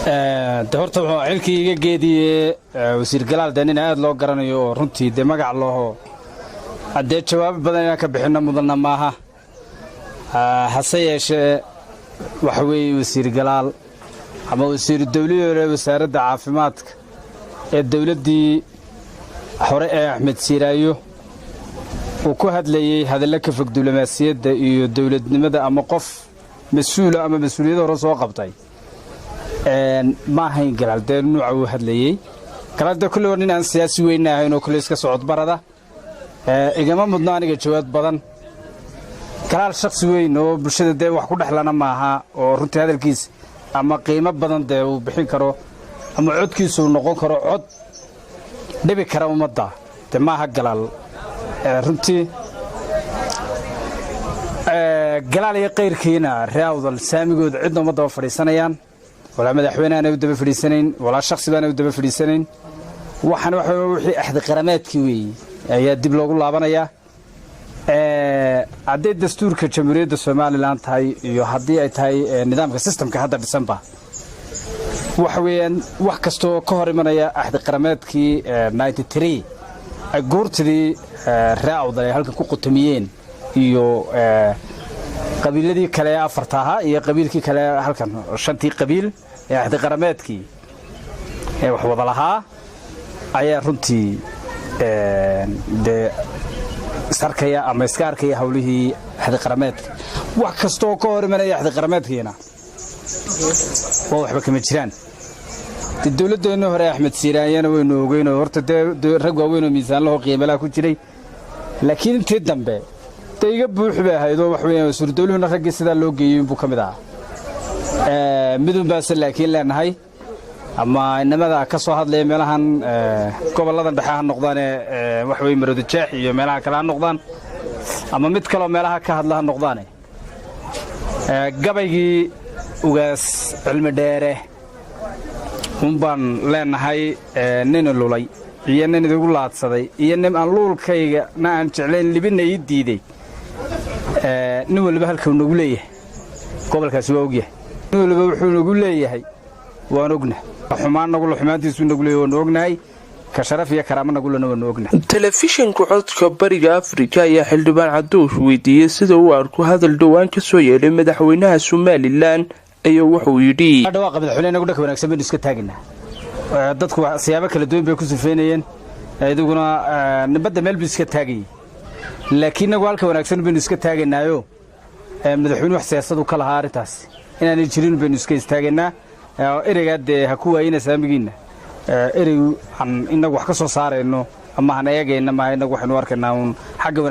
De horta wuxuu xilkii iga geediye wasiir Galaal, dee nin aad loo garanayo oo runtii dee magac looho, haddee jawaabo badan inaan ka bixinno mudanna maaha. Hase yeeshee waxa weeye wasiir Galaal ama wasiiru dawlihii hore wasaaradda caafimaadka ee dawladdii hore ee Axmed Siiraayo uu ku hadlayey hadallo ka fog diblomaasiyadda iyo dawladnimada ama qof mas-uula ama mas-uuliyadda hore soo qabtay ma ahayn. Galaal dee nuuca uu hadlayey, Galaal dee kulley waa nin aan siyaasi weyna ahayn oo kulley iska socodbarada, igama mudno aniga jawaab badan. Galaal shakhsi weyn oo bulshada dee wax ku dhexlana maaha oo runtii hadalkiisa ama qiimo badan dee uu bixin karo ama codkiisu uu noqon karo cod dhibi kara ummadda, dee maaha Galaal runtii. Galaal iyo kayrkiina ree Awdal saamigooda cidna uma daba fadhiisanayaan, walaa madaxweyne aanay u daba fadhiisanayn, walaa shakhsi baanay u daba fadhiisanayn. Waxaan waxa wixii axdi qarameedkii weeye ayaa dib loogu laabanayaa. Hadday dastuurka Jamhuuriyadda Somaliland tahay iyo haddii ay tahay nidaamka systemka hadda dhisanba, waxa weeyaan wax kastoo ka hor imanaya axdi qarameedkii ay guurtidii ree Awdal ay halkan ku qutamiyeen iyo qabiiladii kale ee afarta ahaa iyo qabiilkii kale halkan, shantii qabiil ee axdi qarameedkii ee wax wada lahaa ayaa runtii dee isarkaya ama iska arkaya hawlihii axdi qarameedka. Wax kastooo ka hor imanaya axdi qarameedkiina waa waxba kama jiraan. Dee dawladdeenna hore Axmed Siiraanyana waynu ogeynoo horta dee rag waaweyn oo miisaanlaho qiimalaha ku jiray, laakiin intii dambe dee iga buuxi bay ahaydoo wax weeyaan wasiiru dawluhuna raggii sidaa loo geeyey inbuu ka mid ahaa. Midun baase laakiin leenahay ama inamada ka soo hadlaya meelahan gobolladan dhexe ha noqdaane, wax weye Maroodijeex iyo meelaha kale ha noqdaan ama mid kaloo meelaha ka hadla ha noqdaane, gabaygii Ugaas Cilmi Dheere un baan leenahay: nin lulay iyo nin idigu laadsaday iyo nin aan luulkayga na aan jeclayn libina ii diiday, nin waliba halkau nagu leeyahay gobolkaasi waa ogyahay. Nin waliba wuxuu nagu leeyahay waan ogna. Xumaan nagula xumaantiisuu nagu leeyahay waanu ognahay, ka sharaf iyo karaamo nagulena waanu ognahay. Telefishinka Codka Bariga Afrika ayaa xildhibaan Cadoosh weydiiyey sida uu arko hadal dhowaan ka soo yeedhay madaxweynaha Somaliland, ayaa wuxuu yidhi: Dhawaaqa madaxweyne inagu dhanka wanaagsan baynu iska taaginaa. Dadku siyaabo kala duwan bay ku sifeynayeen, idiguna nibadda meel buu iska taagayey, laakiin inagu halka wanaagsan baynu iska taagaynaayo madaxweyne wax siyaasadu ka lahaa arrintaas inaanay jirin baynu iska istaagaynaa. Ereygaa dee ha ku waayina saamigiinna. Erey aan inagu wax ka soo saarayno ama han eegayna maaha, inagu waxaynu arkaynaa uun xagga wanaagsan.